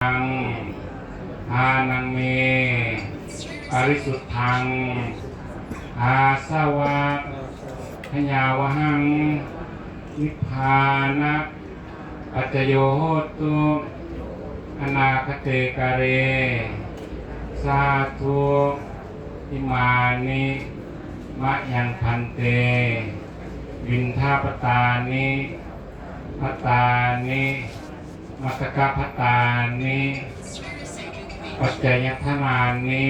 ງ ທານັງເມ ປະລິສຸດທັງ ອາສະວະ ຂະຍາວະຫັງ ນິບພານະ ປັດຈະໂຍໂຫຕຸ ອະນາຄະເຕກາເລ ສາທຸ ອິມານິ ມະຍັງພັນເຕ ບິນທາປະຕານິ ພັດຕານິ ມັດຕະກະພັດຕານິ ປັດໄຈຍະທະນານິ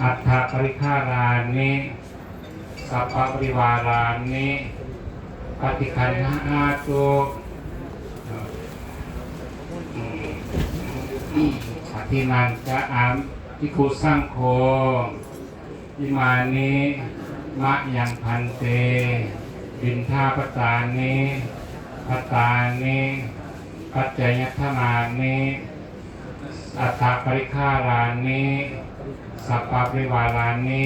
ອັດຖະປະລິຄາລານິ ສັບພະປະລິວາລານິ ປະຕິຄັນຫາຕຸ ອະທິນັນຈະອາ ພິກຂຸສັງໂຄ ອິມານິ ມະຍັງພັນເຕ ບິນທາປະຕານິ ພັດຕານິ ປັດໄຈຍະທະນານິ ອັດຖະປະລິຄາລານິ ສັບພະປະລິວາລານິ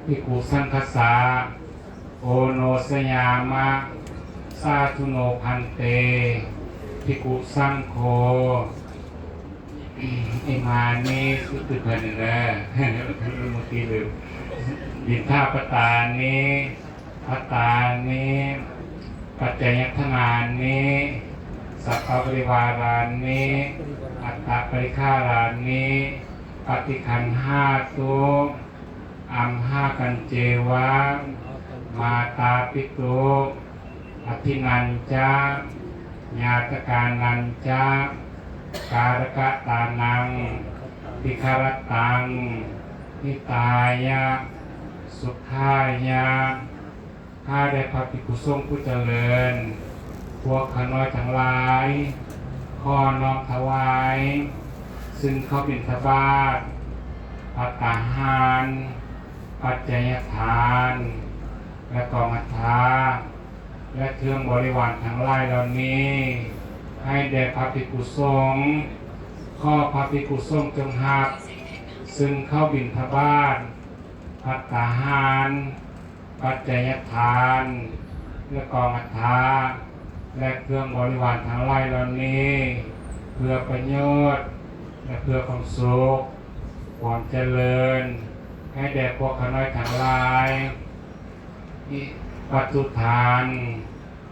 ພິກຂຸສັງຄະສາ ໂອໂນຊະຍາມະ ສາທຸໂນພັນເຕ ພິກຂຸສັງໂຄ ອິມານິ ຄືເພິ່ນນີ້ແຫຼະ ເມື່ອກີ້ລືມ ບິນທາປະຕານິ ພັດຕານິ ປັດໄຈຍະທະນານິ ສັບພະປະລິວາລານິ ອັດຖະປະລິຄາລານິ ປະຕິຄັນຫາຕຸ ອັມຫາກັນເຈວະ ມາຕາປິຕຸ ອະທິນັນຈະ ຍາຕະການັນຈະ ກາລະກະຕານັງ ຕິຄະຣັດຕັງ ຫິຕາຍະ ສຸຂາຍະ. ຂ້າແດ່ພະພິກຂຸສົງຜູ້ຈະເລີນ, ພວກຂ້ານ້ອຍທັງຫຼາຍ ຂໍນ້ອມຖວາຍ ຊຶ່ງເຂົ້າບິນທະບາດ, ພັດຕາຫານ, ປັດໄຈຍະທານ ແລະ ກອງອັດຖະ ແລະ ເຄື່ອງບໍລິວານທັງຫຼາຍເຫຼົ່ານີ້ ໃຫ້ແດ່ພະພິກຂຸສົງ. ຂໍພະພິກຂຸສົງຈົ່ງຮັບ ຊຶ່ງເຂົ້າບິນທະບາດ, ພັດຕາຫານ, ປັດໄຈຍະທານ ແລະ ກອງອັດຖະ ແລະ ເຄື່ອງບໍລິວານທັງຫຼາຍເຫຼົ່ານີ້ ເພື່ອປະໂຫຍດ ແລະ ເພື່ອຄວາມສຸກ ຄວາມຈະເລີນ ໃຫ້ແດ່ພວກຂ້ານ້ອຍທັງຫຼາຍ. ວັດຖຸທານ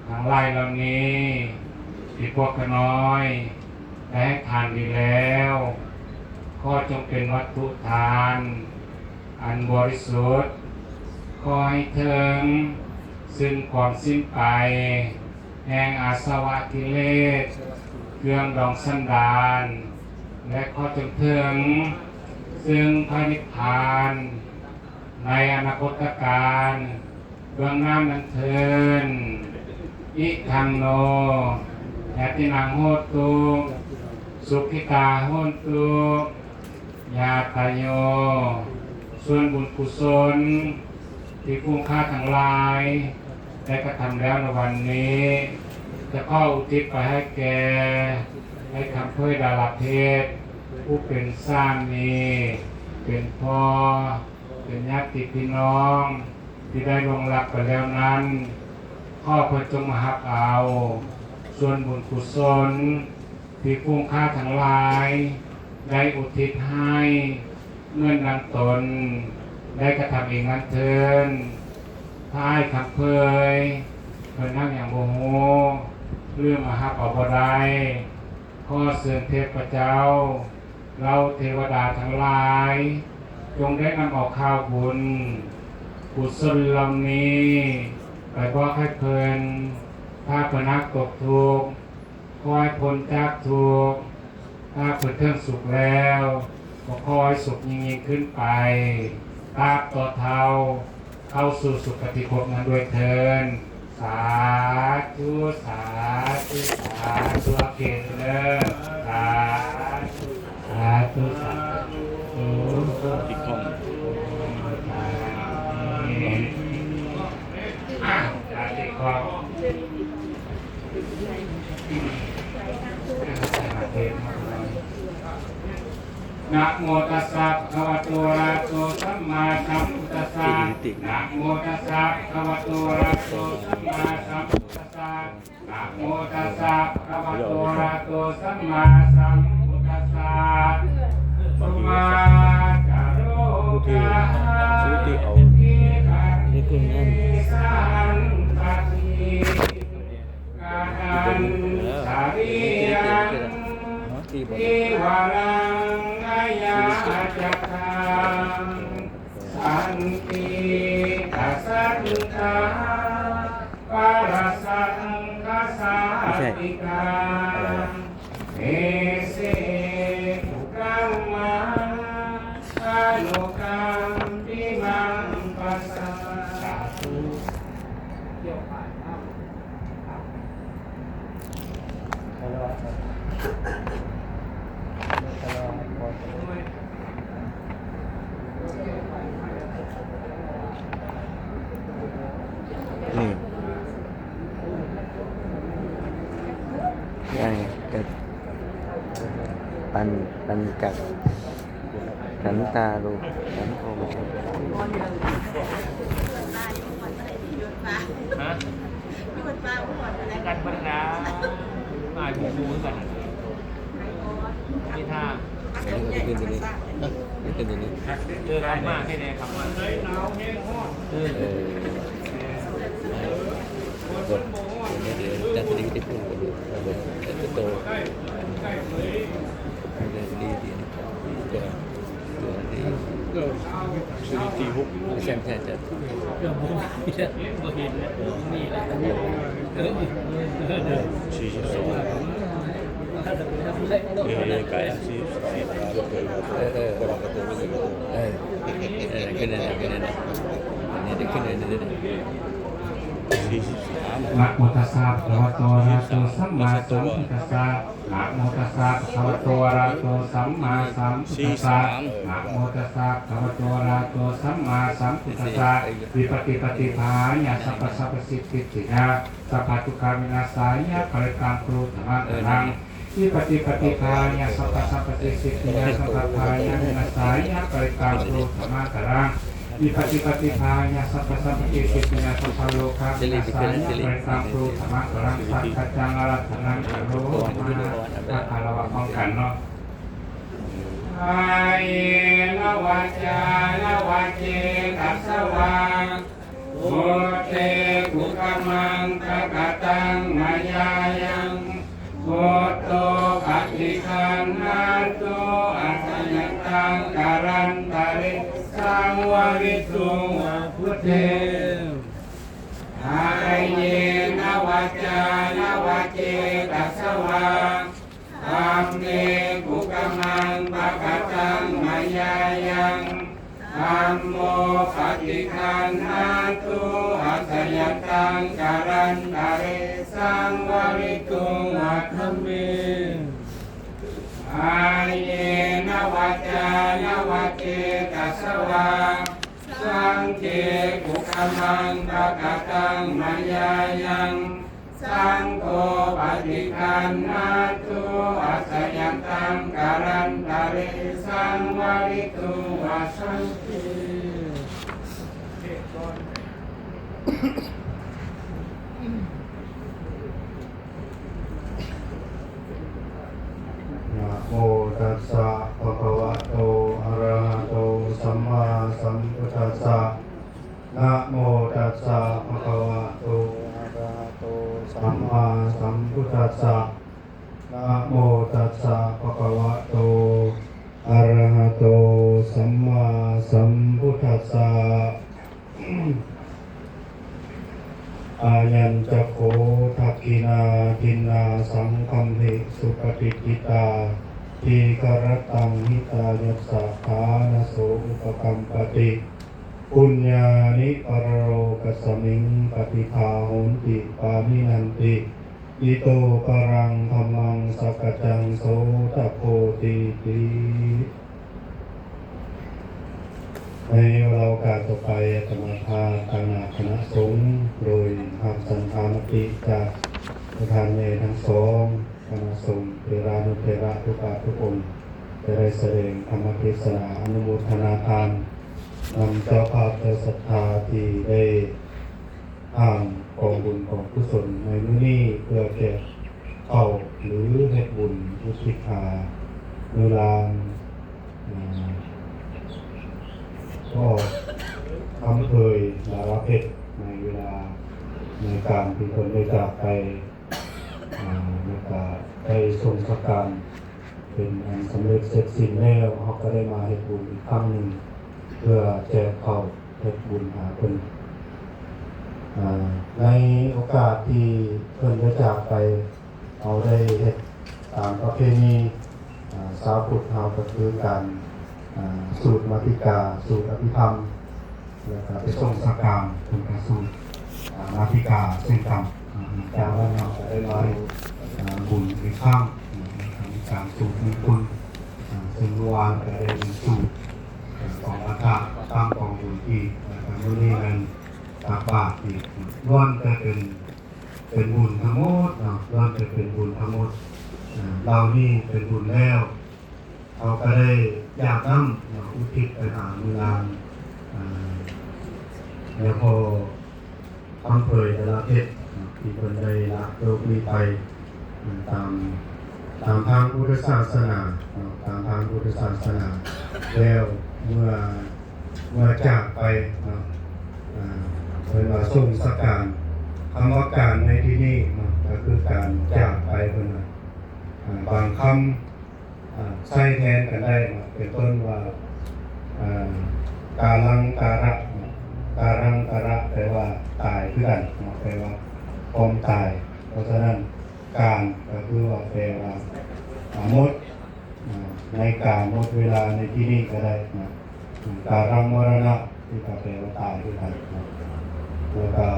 ທັງຫຼາຍເຫຼົ່ານີ້ ທີ່ພວກຂ້ານ້ອຍໄດ້ໃຫ້ທານດີແລ້ວ ຂໍຈົ່ງເປັນວັດຖຸທານອັນບໍລິສຸດ, ຂໍໃຫ້ເຖິງຊຶ່ງຄວາມສິ້ນໄປແຫ່ງອາສະວະກິເລດ ເຄື່ອງດອງສັນດານ ແລະ ຂໍຈົ່ງເຖິງຊຶ່ງພະນິບພານ ໃນອະນາຄົດຕະການເບື້ອງໜ້ານັ້ນເທີ້ນ. ອິທັງໂນ ຍະຕິນັງໂຫຕຸ ສຸຂິຕາໂຫນຕຸ ຍາຕາໂຍ. ສ່ວນບຸນກຸສົນທີ່ຝູງຂ້າທັງຫຼາຍໄດ້ກະທຳແລ້ວໃນວັນນີ້ ຈະຂໍອຸທິດໄປໃຫ້ແກ່ ໃຫ້ຄຳເຜີຍດາລະເພັດ ຜູ້ເປັນສາມີ, ເປັນພໍ່, ເປັນຍາດຕິພີ່ນ້ອງທີ່ໄດ້ລ່ວງລັບໄປແລ້ວນັ້ນ, ຂໍເພິ່ນຈົ່ງມາຮັບເອົາສ່ວນບຸນກຸສົນທີ່ຝູງຂ້າທັງຫຼາຍໄດ້ອຸທິດໃຫ້ ເໝືອນດັ່ງຕົນໄດ້ກະທຳເອງນັ້ນເທີ້ນ. ຖ້າອ້າຍຄຳເຜີຍເພິ່ນຮັກຫຍັງບໍ່ຮູ້ ຫຼື ມາຮັບເອົາບໍ່ໄດ້, ຂໍເຊີນເທບພະເຈົ້າ ເຫຼົ່າເທວະດາທັງຫຼາຍ ຈົ່ງໄດ້ນຳເອົາຂ່າວບຸນກຸສົນເຫຼົ່ານີ້ໄປບອກໃຫ້ເພິ່ນ. ຖ້າເພິ່ນຫາກຕົກທຸກ ຂໍໃຫ້ພົ້ນຈາກທຸກ, ຖ້າເພິ່ນເຖິງສຸກແລ້ວ ກໍຂໍໃຫ້ສຸກຍິ່ງໆຂຶ້ນໄປ, ຕາບຕໍ່ເທົ່າ ເຂົ້າສູ່ສຸຄະຕິພົບນັ້ນດ້ວຍເທີ້ນ. ສາທຸ ສາທຸ ສາທຸ. ໂອເຄເດີ. ສາທຸ ສາທຸ ສາທຸ. ຕິດຂ້ອງ ສາທຸ ສາທຸ. ສາທຸ. นะโมตัสสะภะคะวะโตอะระหะโตสัมมาสัมพุทธัสสะ นะโมตัสสะภะคะวะโตอะระหะโตสัมมาสัมพุทธัสสะ นะโมตัสสะภะคะวะโตอะระหะโตสัมมาสัมพุทธัสสะ สุมาจาโร ຜູ້ທີ່ ຜູ້ທີ່ເອົາ ນີ້ຄືງານ ນີ້ ອັນນີ້ກະປັນ ປັນກັບ ຂັນຕາລູກ ຂັນໂອມ ຮະ? ກັນເພິ່ນນະ ມາຢູ່ຄູ່ກັນ ມີທ່າ ອັນນີ້ກໍຊິຂຶ້ນຕົວນີ້ ນີ້ຂຶ້ນຕົວນີ້ ເອີ ຂັບມາໃຫ້ແດ່ ຂັບມາ ເອີ ເອີ ເອີ ກົດ ກົດໄດ້ເດີ ຈັດສະດີໄດ້ຂຶ້ນຕົວນີ້ ກົດ ກົດໂຕ ດີ ດີ ດີ ຕົວ ຕົວນີ້ ສະດີຕີຫົກ ແຊມແທ້ ບໍ່ເຫັນແລ້ວ ບໍ່ມີແລ້ວ ສີ່ສິບສອງ ເອີ ໄກ ສີ່ສິບສອງ ເອີ ເອີ ຂຶ້ນແລ້ວ ຂຶ້ນແລ້ວ ອັນນີ້ໄດ້ຂຶ້ນແລ້ວ ສີ່ສິບສາມ ນະໂມຕັสสะภะคะวะโต อะระหะโต สัมมาสัมพุทธัสสะ นะโมตัสสะภะคะวะโต อะระหะโต สัมมาสัมพุทธัสสะ นะโมตัสสะภะคะวะโต อะระหะโต สัมมาสัมพุทธัสสะ วิปัสสิปัตติปะหายะ สัพพะสัพพะสิทธิสิทธิยา สัพพะทุกขาวินาศายะ ปะริตตัง พุทธมังคะลัง วิปัสสิปัตติปะหายะ สัพพะสัพพะสิทธิสิทธิยา สัพพะพะหายะ วินาศายะ ปะริตตัง พุทธมังคะลัง วิปัสสิปัตติปะหายะ สัพพะสัพพะสิทธิสิทธิยา สัพพะโรคาวินาศายะ ปะริตตัง พุทธมังคะลัง สักกัจจัง อาราธนัง กะโรมะ ອາລະວາດພ້ອມກັນເນາະ ກາເຍນະ ວາຈານະ ວະເຈຕະສະວາ ພຸດເທ ຄຸກຄະມັງ ປະກະຕັງ ມາຍາຍັງ ພຸດໂທ ປະຕິຄັນນາຕຸ ອາຊະຍະຕັງ ກາລັນຕະເຣ ສັງວະລິຕຸງ ວາ ພຸດເທ ກາເຍນະ ວາຈານະ ວະເຈຕະສະວາ ທຳເມ ຄຸກຄະມັງ ປະກະຕັງ ມາຍາຍັງ ທຳໂມ ປະຕິຄັນນາຕຸ ອາຊະຍະຕັງ ກາລັນຕະເຣ ສັງວະລິຕຸງ ວາທຳເມ ກາເຍນະ ວາຈານະ ວະເຈຕະສະວາ ສັງເຄ ຄຸກຄະມັງ ປະກະຕັງ ມາຍາຍັງ ສັງໂຄ ປະຕິຄັນນາຕຸ ອາຊະຍະຕັງ ກາລັນຕະເຣ ສັງວະລິຕຸງ ວາສັງເຄ ນະໂມຕັດສະ ພະຄະວະໂຕ ອະຣະຫະໂຕ ສຳມາສຳພຸດທັດສະ ນະໂມຕັດສະ ພະຄະວະໂຕ ອະຣະຫະໂຕ ສຳມາສຳພຸດທັດສະ ນະໂມຕັດສະ ພະຄະວະໂຕ ອະຣະຫະໂຕ ສຳມາສຳພຸດທັດສະ ອາຍັນຈະໂຄ ທັກຂິນາທິນນາ ສັງຄຳຫິ ສຸປະຕິດທິຕາ ທີຄະຣັດຕັງ ຫິຕາຍັດສະ ຖານະໂສ ອຸປະກຳປະຕິ ປຸນຍານິ ປະຣະໂລກັດສະມິງ ປະຕິພາໂຫນຕິ ປານິນັນຕິ ອິໂຕປະລັງ ທຳມັງ ສັກກະຈັງ ໂສຕະໂພຕີຕິ. ໃນວາລະໂອກາດຕໍ່ໄປ ອາດຕະມາພາບຕາງໜ້າຄະນະສົງ ໂດຍຮັບສັນທາມະຕິຈາກປະທານໃຫຍ່ທັງສອງຄະນະສົງ ເຖຣານຸເຖຣະທຸກພາກທຸກອົງ ຈະໄດ້ສະແດງທຳມະເທສະໜາອະນຸໂມທະນາທານນຳເຈົ້າພາບເຈົ້າສັດທາທີ່ໄດ້ຮ່າງກອງບຸນກອງກຸສົນໃນມື້ນີ້ ເພື່ອແຈກເຂົ້າ ຫຼື ເຮັດບຸນອຸທິດຫາເຮືອລາງ ອາ ອອກຄຳເຜີຍລາວາເພັດ ໃນເວລາ ໃນການທີ່ເພິ່ນໄດ້ຈາກໄປ ອາ ແລ້ວກະໄດ້ສົ່ງສະການເປັນອັນສຳເລັດເສັດສິ້ນແລ້ວ ເຮົາກະໄດ້ມາເຮັດບຸນອີກຄັ້ງໜຶ່ງ ເພື່ອແຈກເຂົ້າເຮັດບຸນຫາເພິ່ນ. ອາ ໃນໂອກາດທີ່ເພິ່ນໄດ້ຈາກໄປ ເຮົາໄດ້ເຮັດຕາມປະເພນີ ອາ ຊາວພຸດເຮົາ ກະຄືການ ອາ ສູດມາຕິກາ ສູດອະພິທຳ ແລ້ວກະໄປສົ່ງສະການເພິ່ນກະສູດ ອາ ມາຕິກາເຊັ່ນກັນ. ອາ ຈາກນັ້ນເຮົາກະໄດ້ມາເຮັດ ອາ ບຸນອີກຄັ້ງ ອາ ການສູດມຸງຄຸນ ອາ ເຊິ່ງເມື່ອວານກະໄດ້ມີສູດ ອາ ຂອງອັດຖະຕັ້ງກອງບຸນອີກ ແລ້ວກະມື້ນີ້ແມ່ນຕັກບາດອີກ ລ້ວນແຕ່ເປັນ ເປັນບຸນທັງໝົດເນາະ ລ້ວນແຕ່ເປັນບຸນທັງໝົດ. ເຫຼົ່ານີ້ເປັນບຸນແລ້ວ ເຮົາກະໄດ້ຢາກນຳເນາະ ອຸທິດໄປຫາເມືອງ ອາ ແລ້ວພໍຄຳເຜີຍລາວາເພັດເນາະ ທີ່ເພິ່ນໄດ້ລະໂລກນີ້ໄປ ອາ ຕາມ ຕາມທາງພຸດທະສາສະໜາເນາະ ຕາມທາງພຸດທະສາສະໜາ. ແລ້ວເມື່ອ ເມື່ອຈາກໄປເນາະ ອາ ເພິ່ນວ່າສົ່ງສະການ ຄຳວ່າການໃນທີ່ນີ້ເນາະ ກະຄືການຈາກໄປ ເພິ່ນວ່າ ອາ ບາງຄຳ ອາ ໃຊ້ແທນກັນໄດ້ເນາະ ເປັນຕົ້ນວ່າ ອາ ກາລັງກາຣະເນາະ ກາລັງກາຣະ ແປວ່າຕາຍຄືກັນເນາະ ແປວ່າຄວາມຕາຍ. ເພາະສະນັ້ນ ການກະຄືວ່າແປວ່າ ອາ ໝົດ ອາ ໃນການໝົດເວລາໃນທີ່ນີ້ກະໄດ້ເນາະ. ກາລັງມໍຣະນະ ທີ່ກະແປວ່າຕາຍຄືກັນເນາະ ແລ້ວກະ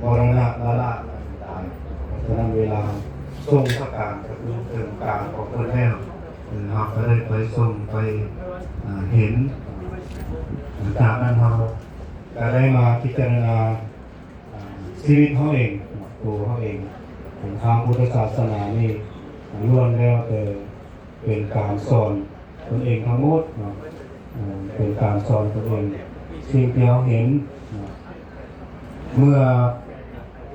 ມໍຣະນະລະລະ ກະຄືຕາຍ. ເພາະສະນັ້ນເວລາສົ່ງສະການກະຄືເຖິງການຂອງເພິ່ນແລ້ວ ເຮົາກະໄດ້ໄປສົ່ງໄປ ອາ ເຫັນ. ຈາກນັ້ນເຮົາກະໄດ້ມາພິຈາລະນາ ອາ ຊີວິດເຮົາເອງເນາະ ໂຕເຮົາເອງ. ທາງພຸດທະສາສະໜານີ້ ລ້ວນແລ້ວແຕ່ເປັນການສອນຕົນເອງທັງໝົດເນາະ ເປັນການສອນຕົນເອງ. ສິ່ງທີ່ເຮົາເຫັນເນາະ ເມື່ອ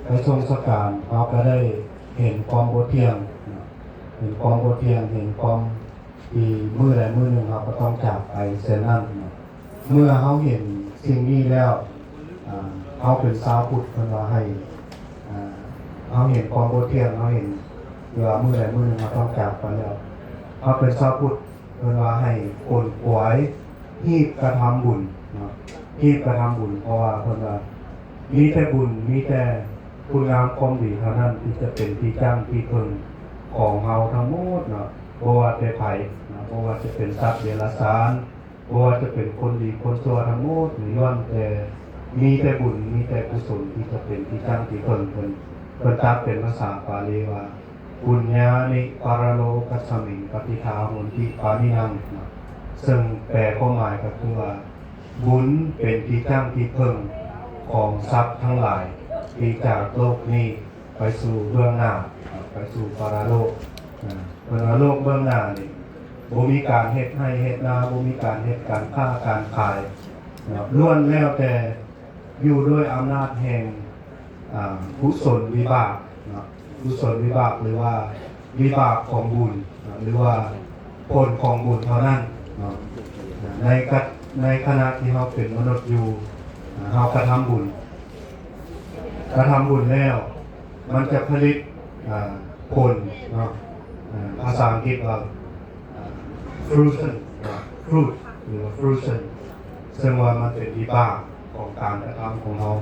ໄປສົ່ງສະການ ເຮົາກະໄດ້ເຫັນຄວາມບໍ່ທ່ຽງເນາະ ເຫັນຄວາມບໍ່ທ່ຽງ ເຫັນຄວາມ ທີ່ມື້ໃດມື້ໜຶ່ງເຮົາກະຕ້ອງຈາກໄປເຊັ່ນນັ້ນເນາະ. ເມື່ອເຮົາເຫັນສິ່ງນີ້ແລ້ວ ອາ ເຮົາເປັນຊາວພຸດ ເພິ່ນວ່າໃຫ້ ອາ ເຮົາເຫັນຄວາມບໍ່ທ່ຽງ ເຮົາເຫັນທີ່ວ່າມື້ໃດມື້ໜຶ່ງເຮົາຕ້ອງຈາກໄປແລ້ວ ເຮົາເປັນຊາວພຸດ ເພິ່ນວ່າໃຫ້ຂົນຂວາຍ ຮີບກະທຳບຸນເນາະ ຮີບກະທຳບຸນ. ເພາະວ່າເພິ່ນວ່າ ມີແຕ່ບຸນ ມີແຕ່ຄຸນງາມຄວາມດີເທົ່ານັ້ນ ທີ່ຈະເປັນທີ່ຢັ້ງທີ່ເພິ່ງຂອງເຮົາທັງໝົດເນາະ. ບໍ່ວ່າແຕ່ໃຜເນາະ ບໍ່ວ່າຈະເປັນສັດເດຍລະສານ ບໍ່ວ່າຈະເປັນຄົນດີຄົນຊົ່ວທັງໝົດ ລ້ວນແຕ່ ມີແຕ່ບຸນ ມີແຕ່ກຸສົນ ທີ່ຈະເປັນທີ່ຢັ້ງທີ່ເພິ່ງ. ເພິ່ນ ເພິ່ນຕັດເປັນພາສາປາລີວ່າ ປຸນຍານິປະຣະໂລກັດສະມິງ ປະຕິຖາໂຫນຕິປານິນັງ ເຊິ່ງແປຄວາມໝາຍກະຄືວ່າ ບຸນເປັນທີ່ຢັ້ງທີ່ເພິ່ງຂອງສັດທັງຫຼາຍ ທີ່ຈາກໂລກນີ້ໄປສູ່ເບື້ອງໜ້າ ໄປສູ່ປະຣະໂລກ. ເພິ່ນວ່າໂລກເບື້ອງໜ້ານີ້ ບໍ່ມີການເຮັດໄຮ່ເຮັດນາ ບໍ່ມີການເຮັດການຄ້າການຂາຍ ລ້ວນແລ້ວແຕ່ ຢູ່ດ້ວຍອຳນາດແຫ່ງ ອາ ກຸສົນວິບາກເນາະ ກຸສົນວິບາກ ຫຼືວ່າວິບາກຂອງບຸນເນາະ ຫຼືວ່າຜົນຂອງບຸນເທົ່ານັ້ນເນາະ. ໃນຂະ ໃນຂະນະທີ່ເຮົາເປັນມະນຸດຢູ່ ອາ ເຮົາກະທຳບຸນ ກະທຳບຸນແລ້ວ ມັນຈະຜະລິດ ອາ ຜົນເນາະ ອາ ພາສາອັງກິດວ່າ ອ່າ fruition ອ່າ fruit ຫຼືວ່າ fruition ເຊິ່ງວ່າມັນເປັນວິບາກຂອງການກະທຳຂອງເຮົາ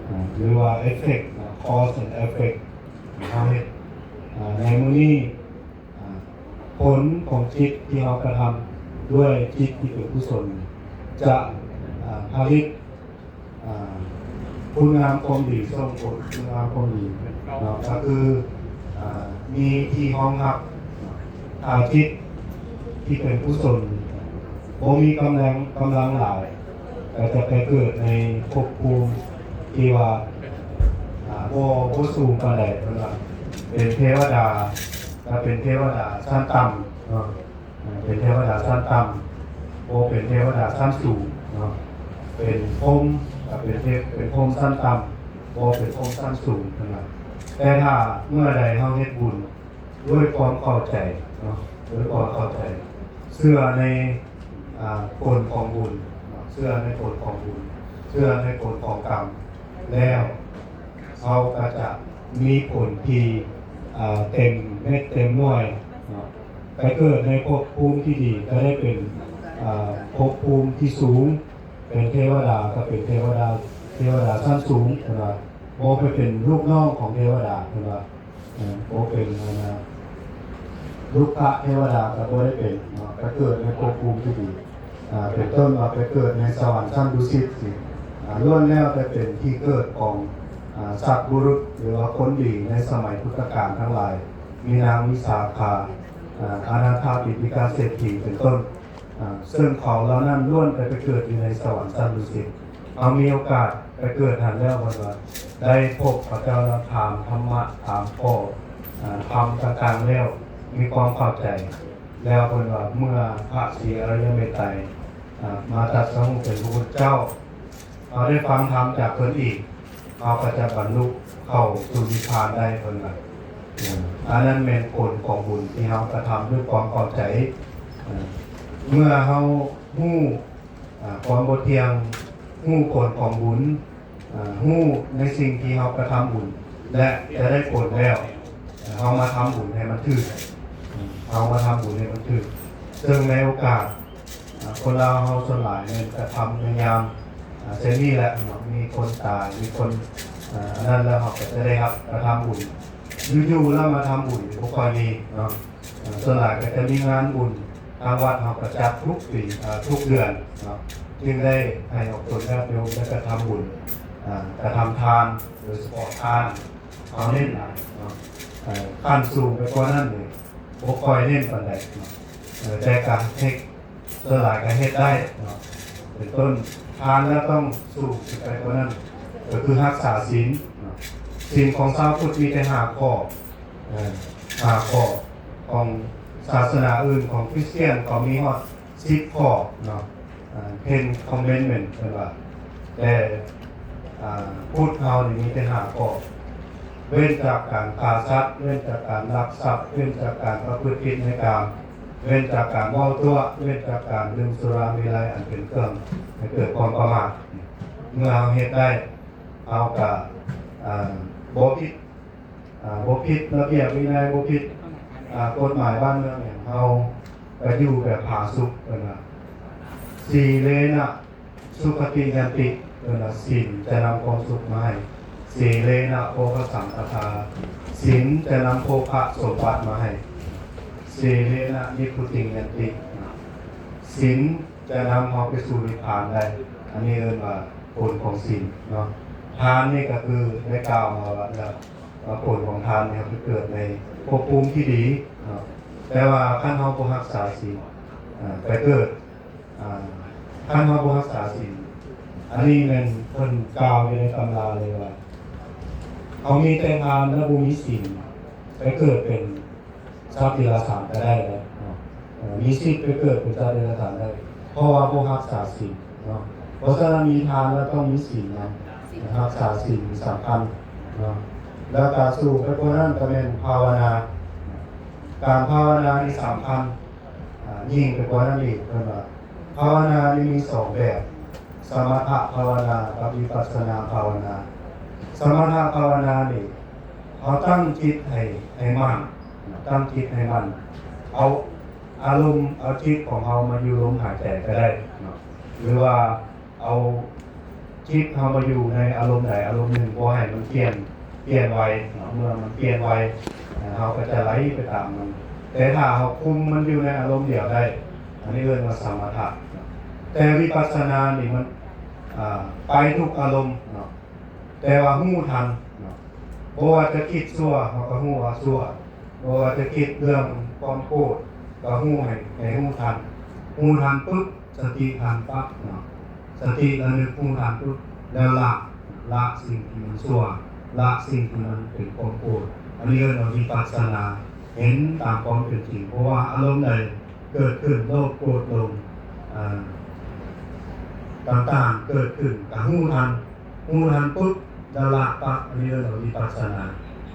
ອ່າ ຫຼືວ່າ effect ອ່າ cause and effect ເຮົາເຮັດ ອ່າ ໃນມື້ນີ້ ອ່າ ຜົນຂອງຈິດທີ່ເຮົາກະທຳດ້ວຍຈິດທີ່ເປັນກຸສົນ ຈະ ອ່າ ຜະລິດ ອ່າ ຄຸນງາມຄວາມດີ ສົ່ງຜົນຄຸນງາມຄວາມດີເນາະ ກະຄື ອ່າ ມີທີ່ຮອງຮັບ ຖ້າຈິດທີ່ເປັນກຸສົນ ບໍ່ມີກຳລັງ ກຳລັງຫຼາຍ ກະຈະໄປເກີດໃນພົບພູມທີ່ວ່າ ອ່າ ບໍ່ ບໍ່ສູງປານໃດ ເພິ່ນວ່າເປັນເທວະດາ ກະເປັນເທວະດາຊັ້ນຕ່ຳເນາະ. ເປັນເທວະດາຊັ້ນຕ່ຳ, ບໍ່ເປັນເທວະດາຊັ້ນສູງເນາະ. ເປັນພົມ ກໍເປັນເທ- ເປັນພົມຊັ້ນຕ່ຳ, ບໍ່ເປັນພົມຊັ້ນສູງເພິ່ນວ່າ. ແຕ່ຖ້າເມື່ອໃດເຮົາເຮັດບຸນດ້ວຍຄວາມເຂົ້າໃຈເນາະ, ດ້ວຍຄວາມເຂົ້າໃຈ, ເຊື່ອໃນ ອາ ຜົນຂອງບຸນເນາະ, ເຊື່ອໃນຜົນຂອງບຸນ, ເຊື່ອໃນຜົນຂອງກຳແລ້ວ ເຮົາກໍຈະມີຜົນທີ່ ອາ ເຕັມເມັດເຕັມໜ່ວຍເນາະ. ໄປເກີດໃນພົບພູມທີ່ດີ ກໍໄດ້ເປັນ ອາ ພົບພູມທີ່ສູງ, ເປັນເທວະດາ ກໍເປັນເທວະດາ ເທວະດາຊັ້ນສູງເພິ່ນວ່າ, ບໍ່ໄປເປັນລູກນ້ອງຂອງເທວະດາເພິ່ນວ່າ. ເອີ ບໍ່ເປັນອັນນະ ລຸກຂະເທວະດາກໍບໍ່ໄດ້ເປັນເນາະ, ໄປເກີດໃນພົບພູມທີ່ດີ ອາ ເປັນຕົ້ນວ່າໄປເກີດໃນສະຫວັນຊັ້ນດຸສິດຊີ້ ອາ ລ້ວນແລ້ວແຕ່ເປັນທີ່ເກີດຂອງ ອາ ສັດບຸລຸດ ຫຼືວ່າຄົນດີໃນສະໄໝພຸດທະການທັງຫຼາຍ, ມີນາງວິສາຂາ ອາ ອະນາຖະປິນຕິກາເສດຖີເປັນຕົ້ນ. ອາ ເຊິ່ງເຂົາເຫຼົ່ານັ້ນລ້ວນແຕ່ໄປເກີດຢູ່ໃນສະຫວັນຊັ້ນດຸສິດ. ເຮົາມີໂອກາດໄປເກີດຫັ້ນແລ້ວ ເພິ່ນວ່າ ໄດ້ພົບພະເຈົ້າແລ້ວ ຖາມທຳມະ ຖາມຂໍ້ ອາ ທຳຕ່າງໆແລ້ວ ມີຄວາມເຂົ້າໃຈແລ້ວ ເພິ່ນວ່າ ເມື່ອພະສີອະລິຍະເມດໄຕ ອາ ມາຕັດສະຮູ້ເປັນພະພຸດທະເຈົ້າ ເຮົາໄດ້ຟັງທຳຈາກເພິ່ນອີກ ເຮົາກໍຈະບັນລຸເຂົ້າສູ່ນິບພານໄດ້ ເພິ່ນວ່າ. ອັນນັ້ນແມ່ນຜົນຂອງບຸນທີ່ເຮົາກະທຳດ້ວຍຄວາມເຂົ້າໃຈ. ເມື່ອເຮົາຮູ້ ອາ ຄວາມບໍ່ທ່ຽງ, ຮູ້ຜົນຂອງບຸນ, ອາ ຮູ້ໃນສິ່ງທີ່ເຮົາກະທຳບຸນ ແລະ ຈະໄດ້ຜົນແລ້ວ, ເຮົາມາທຳບຸນໃຫ້ມັນຖືກ, ເຮົາມາທຳບຸນໃຫ້ມັນຖືກ. ເຊິ່ງໃນໂອກາດ ອາ ຄົນລາວເຮົາສ່ວນຫຼາຍແມ່ນກະທຳໃນຍາມ ອາ ເຊັ່ນນີ້ແຫຼະເນາະ, ມີຄົນຕາຍ ມີຄົນ ອາ ອັນນັ້ນແລ້ວ ເຮົາກໍຈະໄດ້ຮັບກະທຳບຸນ. ຢູ່ໆແລ້ວມາທຳບຸນບໍ່ຄ່ອຍມີເນາະ. ອາ ສ່ວນຫຼາຍກໍຈະມີງານບຸນ ທາງວັດເຮົາກໍຈັດທຸກປີ ອາ ທຸກເດືອນເນາະ, ຈຶ່ງໄດ້ໃຫ້ອອກຕົນຍາດໂຍມໄດ້ກະທຳບຸນ ອາ ກະທຳທານ, ໂດຍສະເພາະທານເຮົາເນັ້ນຫຼາຍເນາະ. ເອີ ຂັ້ນສູງໄປກວ່ານັ້ນນີ້ ບໍ່ຄ່ອຍເນັ້ນປານໃດເນາະ, ເອີ ແຕ່ກະເຮັດ ສ່ວນຫຼາຍກໍເຮັດໄດ້ເນາະ. ເປັນຕົ້ນ ທານແລ້ວຕ້ອງສູງຂຶ້ນໄປກວ່ານັ້ນ ກໍຄືຮັກສາສິນເນາະ. ສິນຂອງຊາວພຸດມີແຕ່ຫ້າຂໍ້, ເອີ ຫ້າຂໍ້, ຂອງສາສະໜາອື່ນ ຂອງຄຣິສຕຽນ ເຂົາມີຮອດສິບຂໍ້ເນາະ, ເອີ ເທັນຄອມເມັນເມັນ ເພິ່ນວ່າ. ແຕ່ ອາ ພຸດເຮົານີ້ມີແຕ່ຫ້າຂໍ້, ເວັ້ນຈາກການຂ້າສັດ, ເວັ້ນຈາກການລັກຊັບ, ເວັ້ນຈາກການປະພຶດຜິດໃນກາມ, ເວັ້ນຈາກການເວົ້າຕົວະ, ເວັ້ນຈາກການດື່ມສຸລາເມໄລອັນເປັນເຄື່ອງໃຫ້ເກີດຄວາມປະໝາດ. ເມື່ອເຮົາເຮັດໄດ້ ເຮົາກະ ອາ ບໍ່ຜິດ ອາ ບໍ່ຜິດລະບຽບວິໄນ, ບໍ່ຜິດ ອາ ກົດໝາຍບ້ານເມືອງຫຍັງ, ເຮົາກະຢູ່ແບບຜາສຸກ ເພິ່ນວ່າ. ສີເລນະ ສຸຂະຕິຍັນຕິ ເພິ່ນວ່າ ສິນຈະນຳຄວາມສຸກມາໃຫ້. ສີເລນະໂພຄະສຳປະທາ, ສິນຈະນຳໂພຄະສົມບັດມາໃຫ້. ສີເລນະນິບພຸຕິງຍັນຕິ, ສິນຈະນຳເຮົາໄປສູ່ນິບພານໄດ້. ອັນນີ້ເອີ້ນວ່າຜົນຂອງສິນເນາະ. ທານນີ້ກໍຄືໄດ້ກ່າວມາວ່າ ວ່າຜົນຂອງທານນີ້ ເຮົາໄປເກີດໃນພົບພູມທີ່ດີເນາະ. ແຕ່ວ່າຄັນເຮົາບໍ່ຮັກສາສິນ ອາ ໄປເກີດ ອາ ຄັນເຮົາບໍ່ຮັກສາສິນ ອັນນີ້ແມ່ນເພິ່ນກ່າວຢູ່ໃນຕຳລາເລີຍວ່າ ເຮົາມີແຕ່ທານແລະບໍ່ມີສິນ ໄປເກີດເປັນສັດເດຍລະສານກໍໄດ້ເນາະ, ເອີ ມີສິດໄປເກີດເປັນສັດເດຍລະສານໄດ້ ເພາະວ່າບໍ່ຮັກສາສິນເນາະ. ເພາະສະນັ້ນ ມີທານແລ້ວຕ້ອງມີສິນນຳ, ຮັກສາສິນນີ້ສຳຄັນເນາະ. ແລ້ວກະສູງໄປກວ່ານັ້ນກໍແມ່ນພາວະນາ, ການພາວະນານີ້ສຳຄັນ. ອາ ຍິ່ງໄປກວ່ານັ້ນອີກ ເພິ່ນວ່າ ພາວະນານີ້ມີສອງແບບ, ສະມະຖະພາວະນາກັບວິປັດສະນາພາວະນາ. ສະມະຖະພາວະນານີ້ ເຮົາຕັ້ງຈິດໃຫ້ ໃຫ້ໝັ້ນ, ຕັ້ງຈິດໃຫ້ໝັ້ນ, ເອົາອາລົມ ເອົາຈິດຂອງເຮົາມາຢູ່ລົມຫາຍໃຈກໍໄດ້ເນາະ ຫຼືວ່າ ເອົາຈິດເຮົາມາຢູ່ໃນອາລົມໃດອາລົມໜຶ່ງ ບໍ່ໃຫ້ມັນປ່ຽນ ປ່ຽນໄວເນາະ. ເມື່ອມັນປ່ຽນໄວ ເຮົາກໍຈະໄຫຼໄປຕາມມັນ, ແຕ່ຖ້າເຮົາຄຸມມັນຢູ່ໃນອາລົມດຽວໄດ້ ອັນນີ້ເອີ້ນວ່າສະມະຖະ. ແຕ່ວິປັດສະນານີ້ມັນ ອາ ໄປທຸກອາລົມເນາະ ແຕ່ວ່າຮູ້ທັນເນາະ. ບໍ່ວ່າຈະຄິດຊົ່ວ ເຮົາກໍຮູ້ວ່າຊົ່ວ, ບໍ່ວ່າຈະຄິດເລື່ອງຄວາມໂກດ ກໍຮູ້ໃຫ້ ໃຫ້ຮູ້ທັນ, ຮູ້ທັນປຶບ ສະຕິທັນປັບເນາະ, ສະຕິລະນຶກຮູ້ທັນປຶບ ແລ້ວລະ ລະສິ່ງທີ່ມັນຊົ່ວ ລະສິ່ງທີ່ມັນເປັນຄວາມໂກດ. ອັນນີ້ເອີ້ນວ່າວິປັດສະນາ ເຫັນຕາມຄວາມເປັນຈິງ, ເພາະວ່າອາລົມໃດ ເກີດຂຶ້ນ ໂລບໂກດຫຼົງ ອ່າ ຕ່າງໆເກີດຂຶ້ນ ກະຮູ້ທັນ ຮູ້ທັນປຸບ ແລ້ວລະປະ ອັນນີ້ເອີ້ນວ່າວິປັດສະນາ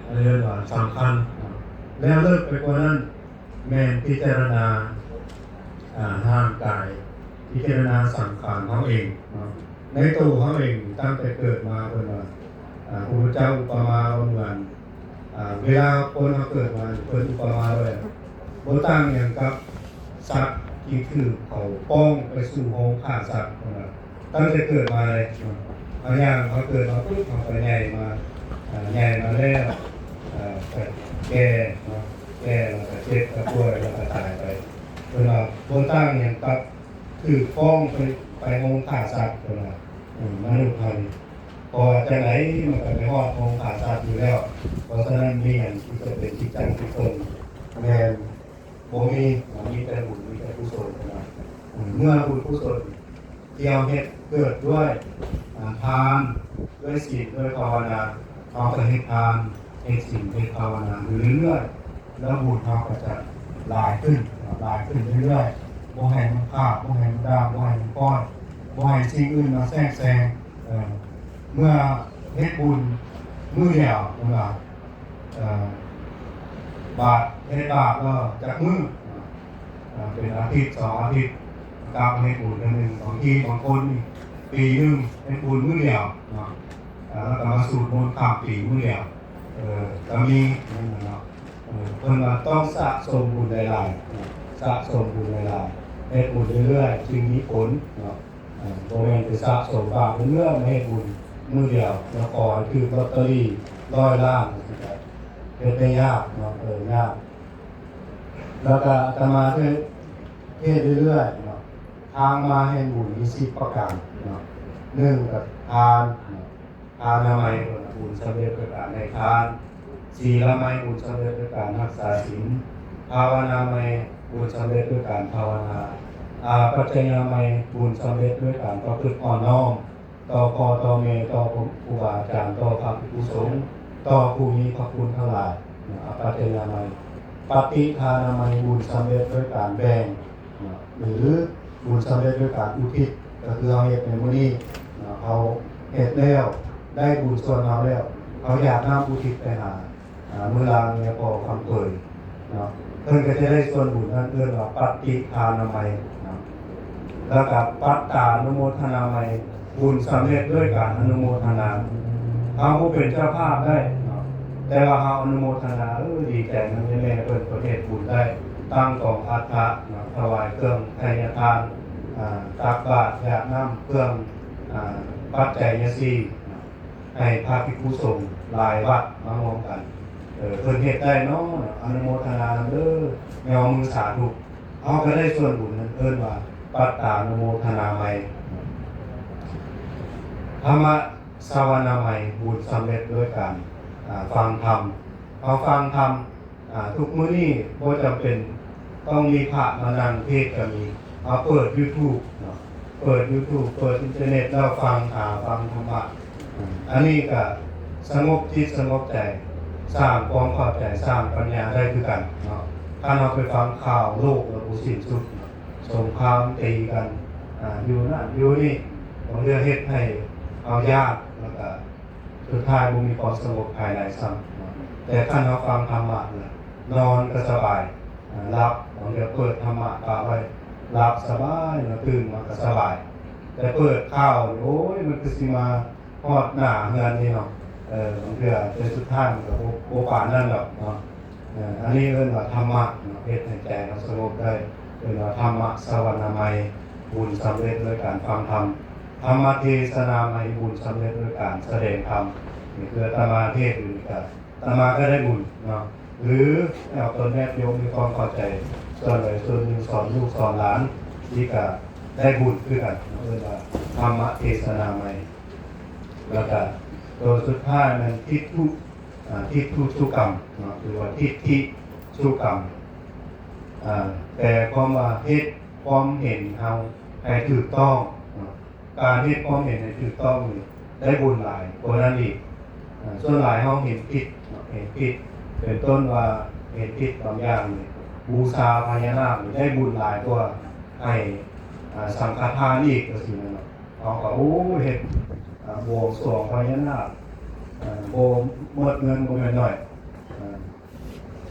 ອັນນີ້ເອີ້ນວ່າສຳຄັນເນາະ. ແລ້ວເລິກໄປກວ່ານັ້ນ ແມ່ນພິຈາລະນາ ອ່າ ຮ່າງກາຍ ພິຈາລະນາສັງຂານເຮົາເອງເນາະ. ໃນໂຕເຮົາເອງ ຕັ້ງແຕ່ເກີດມາ ເພິ່ນວ່າ ອ່າ ພະພຸດທະເຈົ້າອຸປະມາວ່າເໝືອນ ອ່າ ເວລາຄົນເຮົາເກີດມາ ເພິ່ນອຸປະມາວ່າ ບໍ່ຕ່າງຫຍັງກັບສັດທີ່ຖືກເຂົາປ້ອງໄປສູ່ໂຮງຂ້າສັດ ເພິ່ນວ່າ. ຕັ້ງແຕ່ເກີດມາເລີຍເນາະ ເຮົາຍ່າງ ເຮົາເກີດມາປຸບ ເຮົາກະໃຫຍ່ມາ ອ່າ ໃຫຍ່ມາແລ້ວ ເອີ ກະແກ່ເນາະ ແກ່ແລ້ວກະເຈັບກະປ່ວຍ ແລ້ວກະຕາຍໄປ. ເພິ່ນວ່າບໍ່ຕ່າງຫຍັງກັບຖືກປ້ອງໄປ ໄປໂຮງຂ້າສັດ ເພິ່ນວ່າ. ເອີ ມະນຸດເຮົານີ້ ເພາະວ່າຈັ່ງໃດມັນກະໄປຮອດໂຮງຂ້າສັດຢູ່ແລ້ວ. ເພາະສະນັ້ນ ມີຫຍັງທີ່ຈະເປັນທີ່ຈັງທີ່ຕົງ ແມ່ນ ບໍ່ມີ ມີແຕ່ບຸນ ມີແຕ່ກຸສົນເນາະ. ເມື່ອບຸນກຸສົນທີ່ເຮົາເຮັດເກີດດ້ວຍ ອ່າ ທານ ດ້ວຍສິນ ດ້ວຍພາວະນາ ເຮົາກະເຮັດທານ ເຮັດສິນ ເຮັດພາວະນາຢູ່ເລື້ອຍໆ ແລ້ວບຸນເຮົາກະຈະຫຼາຍຂຶ້ນ ຫຼາຍຂຶ້ນເລື້ອຍໆ ບໍ່ໃຫ້ມັນຂາດ ບໍ່ໃຫ້ມັນດ່າງ ບໍ່ໃຫ້ມັນປ້ອຍ ບໍ່ໃຫ້ສິ່ງອື່ນມາແຊກແຊງ. ເອີ ເມື່ອເຮັດບຸນມື້ດຽວ ເພິ່ນວ່າ ເອີ ບາດ ເຮັດບາດແລ້ວຈັກມື້ ເອີ ເປັນອາທິດສອງອາທິດ ກັບມາເຮັດບຸນເທື່ອໜຶ່ງ. ບາງທີບາງຄົນນີ້ປີໜຶ່ງເຮັດບຸນມື້ດຽວເນາະ ເອີ ແລ້ວກະມາສູດມົນຂ້າມປີມື້ດຽວ ເອີ ກະມີນັ້ນແຫຼະເນາະ. ເອີ ເພິ່ນວ່າຕ້ອງສະສົມບຸນຫຼາຍໆ ສະສົມບຸນຫຼາຍໆ ເຮັດບຸນເລື້ອຍໆ ຈຶ່ງມີຜົນເນາະ. ເອີ ບໍ່ແມ່ນໄປສະສົມບາບເລື້ອຍໆ ມາເຮັດບຸນມື້ດຽວ ແລ້ວຂໍໃຫ້ຖືກລອດເຕີຣີຮ້ອຍລ້ານ ຈັ່ງຊີ້ກະເຮັດໄດ້ຍາກເນາະ ເອີ ຍາກ. ແລ້ວກະອາດຕະມາເທດເລື້ອຍໆເນາະ ທາງມາແຫ່ງບຸນມີສິບປະການເນາະ. ໜຶ່ງກະທານເນາະ ທານາໄມ ບຸນສຳເລັດດ້ວຍການໃຫ້ທານ. ສີລາໄມ ບຸນສຳເລັດດ້ວຍການຮັກສາສິນ. ພາວະນາໄມ ບຸນສຳເລັດດ້ວຍການພາວະນາ. ອາປັດຈະຍາໄມ ບຸນສຳເລັດດ້ວຍການປະພຶດອ່ອນນ້ອມຕໍ່ພໍ່ຕໍ່ແມ່ ຕໍ່ຄູບາອາຈານ ຕໍ່ພະພິກຂຸສົງ ຕໍ່ຜູ້ມີພະຄຸນທັງຫຼາຍ. ອາປັດຈະຍາໄມ. ປະຕິທານາໄມ ບຸນສຳເລັດດ້ວຍການແບ່ງ ເນາະ ຫຼືບຸນສຳເລັດດ້ວຍການອຸທິດ ກະຄືເຮົາເຮັດໃນມື້ນີ້ເນາະ ເຮົາເຮັດແລ້ວ ໄດ້ບຸນສ່ວນເຮົາແລ້ວ ເຮົາຢາກນຳອຸທິດໄປຫາ ອ່າ ມື້ລາງແມ່ພໍ່ຄຳເປີຍເນາະ ເພິ່ນກະຈະໄດ້ສ່ວນບຸນນັ້ນ ເອີ້ນວ່າປັດຕິທານາໄມເນາະ. ແລ້ວກະປັດຕານຸໂມທະນາໄມ ບຸນສຳເລັດດ້ວຍການອະນຸໂມທະນາ. ເຮົາບໍ່ເປັນເຈົ້າພາບໄດ້ເນາະ ແຕ່ວ່າເຮົາອະນຸໂມທະນາ ເອີ ດີໃຈນຳແມ່ໆ ເພິ່ນ ເພິ່ນເຮັດບຸນໄດ້ ຕັ້ງກອງອັດຖະເນາະ ຖວາຍເຄື່ອງໄທຍະທານ ອ່າ ຕັກບາດຢາດນ້ຳ ເຄື່ອງ ອ່າ ປັດໄຈຍະສີ່ເນາະ ໃຫ້ພະພິກຂຸສົງຫຼາຍວັດມາຮ່ວມກັນ. ເອີ ເພິ່ນເຮັດໄດ້ເນາະ ອະນຸໂມທະນານຳເດີ ຍໍມືສາທຸ. ເຮົາກະໄດ້ສ່ວນບຸນນັ້ນ ເອີ້ນວ່າປັດຕານຸໂມທະນາໄມ. ທຳມະສະວະນາໄມ ບຸນສຳເລັດດ້ວຍການ ອ່າ ຟັງທຳ. ເຮົາຟັງທຳ ອ່າ ທຸກມື້ນີ້ບໍ່ຈຳເປັນຕ້ອງມີພະມານັ່ງເທດກະມີ. ເຮົາເປີດຢູທູບເນາະ ເປີດຢູທູບ ເປີດອິນເຕີເນັດ ແລ້ວຟັງ ຫາຟັງທຳມະ. ອັນນີ້ກະສະຫງົບຈິດສະຫງົບໃຈ ສ້າງຄວາມເຂົ້າໃຈ ສ້າງປັນຍາໄດ້ຄືກັນເນາະ. ຄັນເຮົາໄປຟັງຂ່າວໂລກແລ້ວບໍ່ສິ້ນສຸດ ສົງຄາມຕີກັນ ອ່າ ຢູ່ນັ້ນຢູ່ນີ້ ບາງເທື່ອເຮັດໃຫ້ເຮົາຢ້ານ ແລ້ວກະສຸດທ້າຍບໍ່ມີຄວາມສະຫງົບພາຍໃນຊ້ຳເນາະ. ແຕ່ຄັນເຮົາຟັງທຳມະແລ້ວ ນອນກະສະບາຍ ອ່າ ຫຼັບ ບາງເທື່ອເປີດທຳມະປະໄວ້ ຫຼັບສະບາຍເນາະ ຕື່ນມາກະສະບາຍ. ແຕ່ເປີດຂ່າວນີ້ ໂອ້ຍ ມັນຄືຊິມາຮອດໜ້າເຮືອນນີ້ເນາະ ເອີ ບາງເທື່ອ ແຕ່ສຸດທ້າຍມັນກະບໍ່ ບໍ່ປານນັ້ນດອກເນາະ. ເອີ ອັນນີ້ເອີ້ນວ່າທຳມະເນາະ ເຮັດໃຫ້ໃຈເຮົາສະຫງົບໄດ້ ເອີ້ນວ່າທຳມະສະວະນາໄມ ບຸນສຳເລັດດ້ວຍການຟັງທຳ. ທຳມະເທສະນາໄມ ບຸນສຳເລັດດ້ວຍການສະແດງທຳ. ນີ້ຄືອາດຕະມາເທດຢູ່ນີ້ກະ ອາດຕະມາກະໄດ້ບຸນເນາະ ຫຼືເອົາຕົນຍາດໂຍມມີຄວາມເຂົ້າໃຈສ່ວນໃດສ່ວນໜຶ່ງ ສອນລູກສອນຫຼານ ນີ້ກະໄດ້ບຸນຄືກັນເນາະ ເອີ້ນວ່າທຳມະເທສະນາໄມ. ແລ້ວກະໂຕສຸດທ້າຍແມ່ນທິດຖຸ ອ່າ ທິດຖຸສຸກຳເນາະ ຫຼືວ່າທິດຖິສຸກຳ ອ່າ ແປຄວາມວ່າເຮັດຄວາມເຫັນເຮົາໃຫ້ຖືກຕ້ອງເນາະ. ການເຮັດຄວາມເຫັນໃຫ້ຖືກຕ້ອງນີ້ໄດ້ບຸນຫຼາຍກວ່ານັ້ນອີກ. ອ່າ ສ່ວນຫຼາຍເຮົາເຫັນຜິດເນາະ ເຫັນຜິດ ເປັນຕົ້ນວ່າເຫັນຜິດບາງຢ່າງນີ້ ບູຊາພະຍານາກໄດ້ບຸນຫຼາຍກວ່າໃຫ້ ອ່າ ສັງຄະທານອີກ ຈັ່ງຊີ້ນະເນາະ. ເຮົາກໍ ໂອ້ ເຮັດ ອ່າ ບວງສວງພະຍານາກ ເອີ ບໍ່ໝົດເງິນບໍ່ແມ່ນໜ້ອຍ ເອີ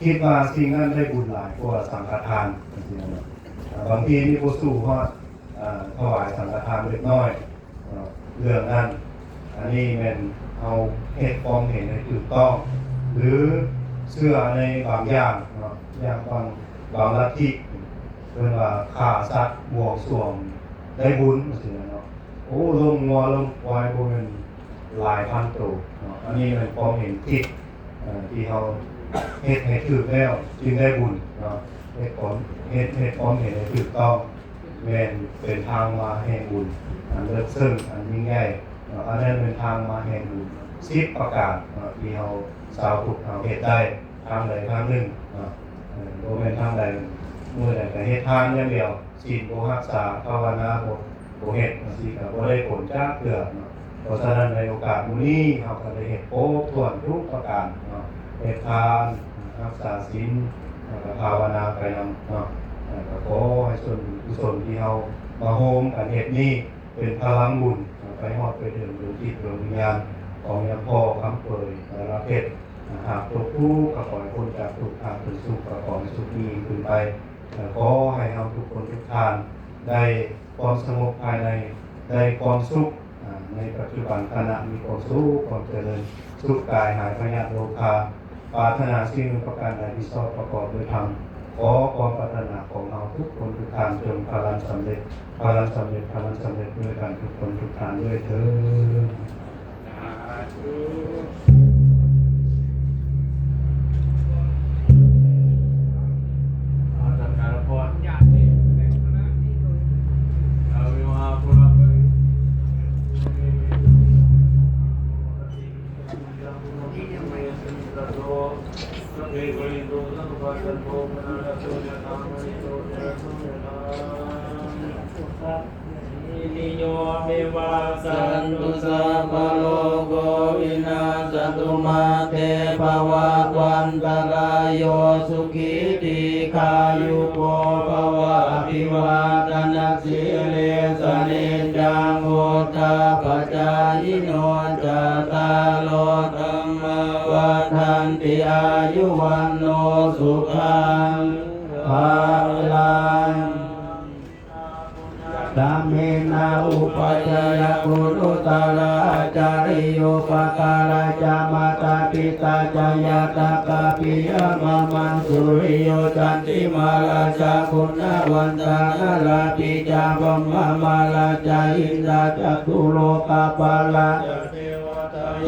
ຄິດວ່າສິ່ງນັ້ນໄດ້ບຸນຫຼາຍກວ່າສັງຄະທານ ຈັ່ງຊີ້ນະເນາະ. ເອີ ບາງທີນີ້ບໍ່ສູ້ຮອດ ເອີ ຖວາຍສັງຄະທານເລັກນ້ອຍ ເນາະ ເລື່ອງນັ້ນ. ອັນນີ້ແມ່ນເຮົາເຮັດຄວາມເຫັນໃຫ້ຖືກຕ້ອງ ຫຼື ເຊື່ອໃນບາງຢ່າງເນາະ ຢ່າງບາງ ບາງລັດທິ ເພິ່ນວ່າຂ້າສັດບວງສວງໄດ້ບຸນ ຈັ່ງຊີ້ນະເນາະ. ໂອ້ ລົງງົວລົງຄວາຍບໍ່ແມ່ນຫຼາຍພັນໂຕເນາະ. ອັນນີ້ແມ່ນຄວາມເຫັນຜິດ ເອີ ທີ່ເຮົາເຮັດໃຫ້ຖືກແລ້ວຈຶ່ງໄດ້ບຸນເນາະ. ເຮັດຄວາມ ເຮັດ ເຮັດຄວາມເຫັນໃຫ້ຖືກຕ້ອງ ແມ່ນເປັນທາງມາແຫ່ງບຸນອັນເລິກເຊິ່ງ ອັນຍິ່ງໃຫຍ່ເນາະ. ອັນນັ້ນແມ່ນທາງມາແຫ່ງບຸນສິບປະການເນາະ ທີ່ເຮົາຊາວພຸດເຮົາເຮັດໄດ້ທາງໃດທາງໜຶ່ງເນາະ. ເອີ ບໍ່ແມ່ນທາງໃດ ມື້ໃດກໍເຮັດທານຢ່າງດຽວ ສິນບໍ່ຮັກສາ ພາວະນາບໍ່ ບໍ່ເຮັດ ຈັ່ງຊີ້ກໍບໍ່ໄດ້ຜົນຈັກເທື່ອເນາະ. ເພາະສະນັ້ນໃນໂອກາດມື້ນີ້ ເຮົາກໍໄດ້ເຮັດຄົບຖ້ວນທຸກປະການເນາະ ເຮັດທານ ຮັກສາສິນ ແລ້ວກໍພາວະນາໄປນຳເນາະ. ແລ້ວກໍຂໍໃຫ້ສ່ວນບຸນກຸສົນທີ່ເຮົາມາໂຮມກັນເຮັດນີ້ ເປັນພະລັງບຸນໄປຮອດໄປເຖິງດວງຈິດດວງວິນຍານຂອງຍາພໍ່ຄຳເປີຍ ແລະ ລາເພັດ. ຫາກຕົກທຸກກໍຂໍໃຫ້ພົ້ນຈາກທຸກ ຫາກເປັນສຸກກໍຂໍໃຫ້ສຸກຍິ່ງຂຶ້ນໄປ. ແລະ ຂໍໃຫ້ເຮົາທຸກຄົນທຸກທ່ານໄດ້ຄວາມສະຫງົບພາຍໃນ ໄດ້ຄວາມສຸກ ອາ ໃນປັດຈຸບັນຂະນະ ມີຄວາມສຸກ ຄວາມຈະເລີນ ສຸກກາຍ ຫາຍພະຍາດໂລຄາ. ປາດຖະໜາສິ່ງໃດປະການໃດທີ່ຊອບປະກອບດ້ວຍທຳ ຂໍຄວາມປາດຖະໜາຂອງເຮົາທຸກຄົນທຸກທ່ານຈົ່ງພະລັນສຳເລັດ ພະລັນສຳເລັດ ພະລັນສຳເລັດດ້ວຍກັນທຸກຄົນທຸກທ່ານດ້ວຍເທີ້ນ. ສາທຸ. โย วิวัชชันตุ สัพพะโรโค วินัสสะตุ มาเต ภะวะตวันตะราโย สุขี ทีฆายุโก ภะวะ อะภิวาทะนะสีลิสสะ นิจจัง วุฑฒาปะจายิโน จัตตาโร ธัมมา วัฑฒันติ อายุ วัณโณ สุขัง พะลัง กาเมนะ อุปัชฌะยะ กุณุตตะระ อาจาริโย อุปการะ จะ มาตา ปิตา จะ ญาตะ กาปิยะ มะมัง สุริโย จันติมา ราชา คุณวันตะ นาราปิ จะ พรหมมา ราชา อินทา จะ ตุโลกะปาละ จะ เทวะ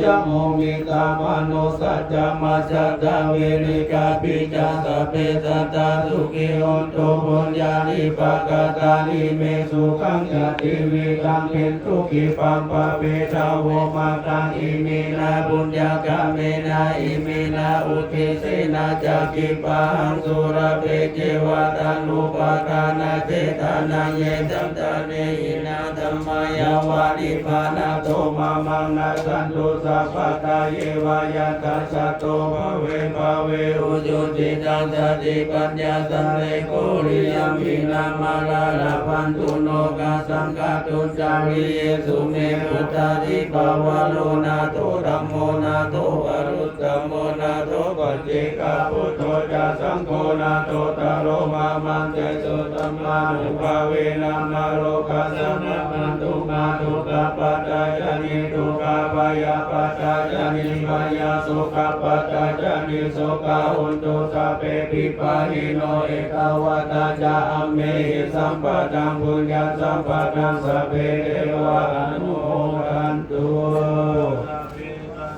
ยะ โม มิตะ มະ นุสสะ จะ มัจจะ ตะ เวริตะ กาปิ จะ สัพเพ สัตตา สุขี โหนตุ ปุญญา นิ ปะ กะ ตา นิ เม สุขัง จะ ติ วิ ทัง เข ตุ ขี ปัง ปะ เป ทะ โว มะ ตัง อิ มิ นะ ปุญญะ กะ เม นะ อิ มิ นะ อุ ทิ เส นะ จะ กิปปะ หัง สุ ระ เป เจ วะ ตะ นุ ปะ ทา นะ เจ ตะ นะ เย สัน ตะ เน หิ นะ ธัม มะ ยะ วะ นิ พพา นะ โต มะ มัง นะ สัน ตุ สัพ พะ ทะ เย วะ ยัตถะ สัตโต ภะ เว ภะ เว อุ จุ ติ ตัง สะ ติ ปัญ ญา สะ เล โข ริ ยะ หิ นะ มะ ระ ละ พัน ตุ โน กะ สัง ฆะ ตุ จาริ เย สุ เม พุทธา ธิ ปะ วะ โร นะ โต ธัม โม นะ โต วะ รุ ตโม นะ โต ปัจเจกะ พุทโธ จะ สังโฆ นะ โต ตะ โร มะ มัง เต สุ ธัมมานุภาเวนะ มะ โร คัสสะ มะ พันตุ มะ ทุกขะ ปัตตา จะ นิ ทุกขะ ภะ ยะ ปัตตา จะ นิ ภะ ยะ สุขะ ปัตตา จะ นิ สุขะ โหนตุ สัพเพ ปิ ปะ หิ โน เอ ตะ วะ ตะ จะ อัม เม หิ สัมปะ ตัง ปุญญะ สัมปะ ตัง สัพเพ เทวะ อนุ โม ทัน ตุ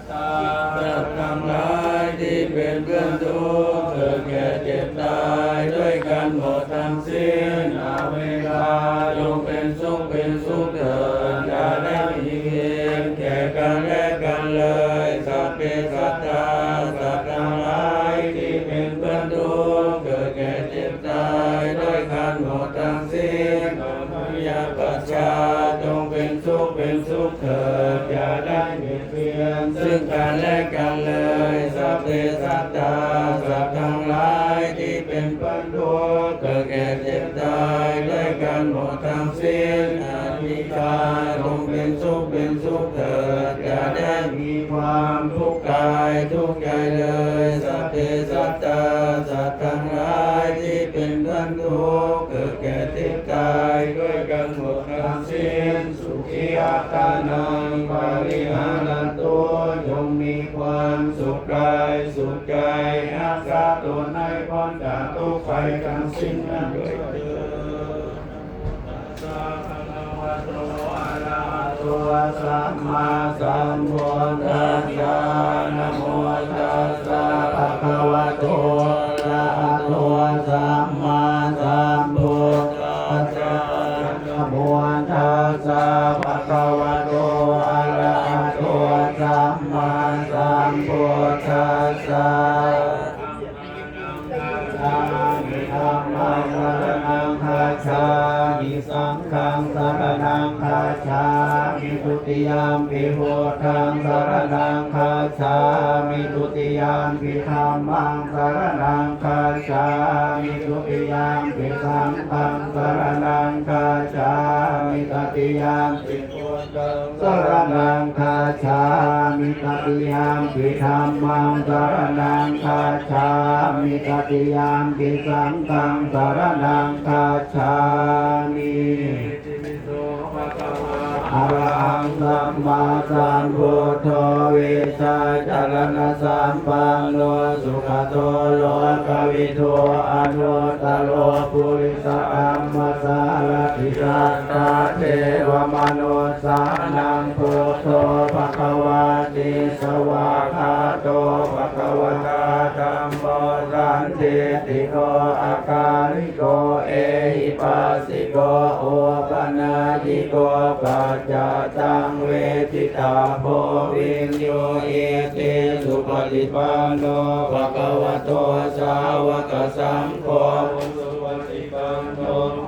สัตว์ทั้งหลายที่เป็นเพื่อนทุกข์ เกิดแก่เจ็บตายด้วยกันหมดทั้งสิ้น อเวทา จงเป็นสุขเป็นสุขเถิด อย่าได้มีเวรแก่กันและกันเลย สัพเพสัตตา สัตว์ทั้งหลายที่เป็นเพื่อนทุกข์ เกิดแก่เจ็บตายด้วยกันหมดทั้งสิ้น พยาปัชชา จงเป็นสุขเป็นสุขเถิด อย่าได้เบียดเบียนซึ่งกันและกันเลย สัพเพสัตตา สัตว์ทั้งหลายที่เป็นเพื่อนทุ ກາຍດ້ວຍກັນໝົດທັງສິ້ນ ອະທິການຈົ່ງເປັນສຸກເປັນສຸກເຖີດ ຢ່າໄດ້ມີຄວາມທຸກກາຍທຸກໃຈເລີຍ ສັບເພສັດຕາ ສັດທັງຫຼາຍທີ່ເປັນເພື່ອນທຸກ ເກີດແກ່ເຈັບຕາຍດ້ວຍກັນໝົດທັງສິ້ນ ສຸຂີອັດຕານັງ ປະລິຫາຣັນຕຸ ຈົ່ງມີຄວາມສຸກກາຍສຸກໃຈ ຮັກສາຕົນໃຫ້ພົ້ນຈາກທຸກໄພທັງສິ້ນນັ້ນດ້ວຍເທີ້ນ. ສະ ພະຄະວະໂຕ ອະລະຫະໂຕ ສຳມາສຳພຸດທັດສະ ນະໂມຕັດສະ ພະຄະວະໂຕ ອະລະຫະໂຕ ສຳມາສຳພຸດທັດສະ ນະໂມຕັດສະ ພະຄະວະໂຕ ອະລະຫະໂຕ ສຳມາສຳພຸດທັດສະ. ສະ ທຳມັງ ສະລະນັງ ຄັດສາມິ ສັງຄັງ ສະລະນັງ ຄັດສາມິ ທຸຕິຍຳປິ ພຸດທັງ ສະລະນັງ ຄັດສາມິ ທຸຕິຍຳປິ ທຳມັງ ສະລະນັງ ຄັດສາມິ ທຸຕິຍຳປິ ສັງຄັງ ສະລະນັງ ຄັດສາມິ ຕະຕິຍຳປິ ສະລະນັງ ຄັດສາມິ ຕະຕິຍຳປິ ທຳມັງ ສະລະນັງ ຄັດສາມິ ຕະຕິຍຳປິ ສັງຄັງ ສະລະນັງ ຄັດສາມິ ອະລະຫັງ ສຳມາສຳພຸດໂທ ວິຊາຈະລະນະສຳປັນໂນ ສຸຂະໂຕ ໂລກະວິທູ ອະນຸດຕະໂລ ປຸລິສະທຳມະສາລະຖິ ສາທາ ເທວະມະນຸດສານັງ ພຸດໂທ ພະຄະວາຕິ ສະຫວາກຂາໂຕ ພະຄະວະຕາ ທຳໂມ ສັນທິດຖິໂກ ອາກາລິໂກ ເອຫິປັດສິໂກ ໂອປະນາຍິໂກ ປັດຈະຕັງ ເວທິຕາໂພ ວິນໂຍ ອິຕິ ສຸປະຕິປັນໂນ ພະຄະວະໂຕ ສາວະກະສັງໂຄ ສຸປະຕິປັນໂນ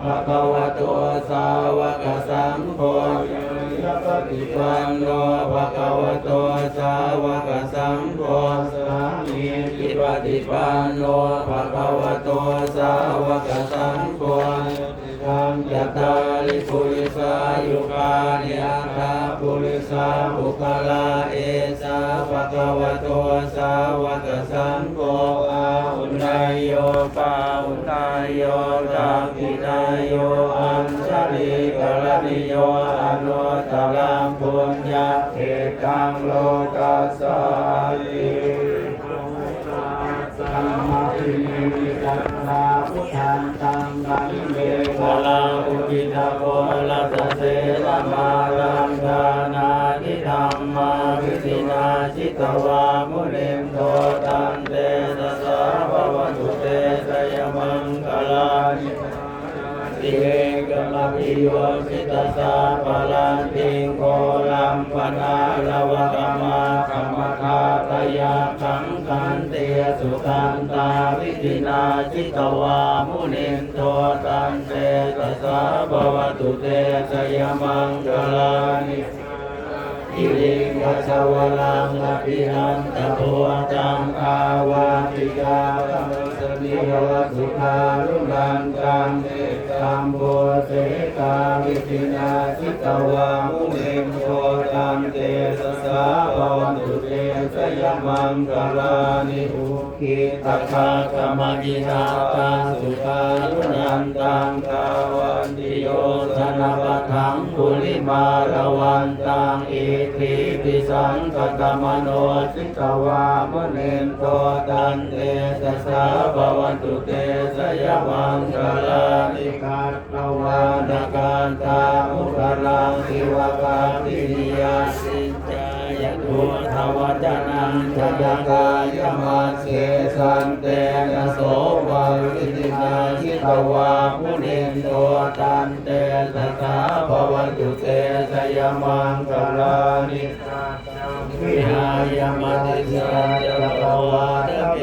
ພະຄະວະໂຕ ສາວະກະສັງໂຄ ຍາຍະປະຕິປັນໂນ ພະຄະວະໂຕ ສາວະກະສັງໂຄ ສາມີຈິປະຕິປັນໂນ ພະຄະວະໂຕ ສາວະກະສັງໂຄ ຍະຕິທັງ ຈັດຕາລິ ປຸລິສາຍຸການິ ອັດຖະ ປຸລິສະ ປຸກຄະລາ ເອສາ ພະຄະວະໂຕ ສາວະກະສັງໂຄ ອາຫຸເນຍໂຍ ປາຫຸເນຍໂຍ ທັກຂິເນຍໂຍ ອັນຊະລີກະລະນິໂຍ ອະນຸດຕະລັງ ປຸນຍະເຂດຕັງ ໂລກັດສາຕິ ສະມາທິເມ ວິຈັກຂະນາ ພຸດທັນຕັງ ກາມິເມ ຄະລາ ອຸກິດດະໂຄລະສະເສນະມາລັງ ທານາທິທຳມາ ວິທິນາ ຈິດຕະວາ ມຸນິນໂທ ຕັນເຕຊະສາ ພະວັນຕຸ ເຕຊະຍະມັງຄະລານິ ເອກະມະພິໂຍ ຊິຕະສາພະລັນຕິງ ໂຄລັມປະນາລະວະກະມາຄະມະທາຕະຍັກຂັງ ຂັນຕິສຸທັນຕາ ວິທິນາ ຈິດຕະວາ ມຸນິນໂທ ຕັນເຕຊະສາ ພະວັນຕຸ ເຕຊະຍະມັງຄະລານິ ກິລິງກະຊະວະລັງ ອະພິນັນຕະໂພຈັງ ອາວັດຕິຍາຄະມາ ສະນີວະສຸທາລຸນັນຕັງ ເອກຳໂພເສກາ ວິທິນາ ຈິດຕະວາ ມຸນິນໂທ ຕັນເຕຊະສາ ພະວັນຕຸ ເຕຊະຍະມັງຄະລານິ ອຸກິດຕະຄາຄະມະກິນາຄາ ສຸຂາລຸນັນຕັງ ທາວັນຕິໂຍ ທະນະປະຖັງ ກຸລິມາລະວັນຕັງ ອິດທິພິສັງຄະຕະມະໂນ ຈິດຕະວາ ມຸນິນໂທ ຕັນເຕຊະສາ ພະວັນຕຸ ເຕຊະຍະມັງຄະລານິ ກັດຕະວານະກັນທາ ມຸດຕະລັງ ອິວະກັບປິນິຍາ ຊິນຈາຍະໂທ ທະວະຈະນັງ ຊະຍະກາຍະມັດ ເສສັນເຕນະໂສ ວາ ວິທິນາ ຈິດຕະວາ ມຸນິນໂທ ຕັນເຕຊະສາ ພະວັນຕຸ ເຕຊະຍະມັງຄະລານິ ສັດຈັງ ວິຫາຍະ ມະຕິສາ ຈັກກະວາລະເກ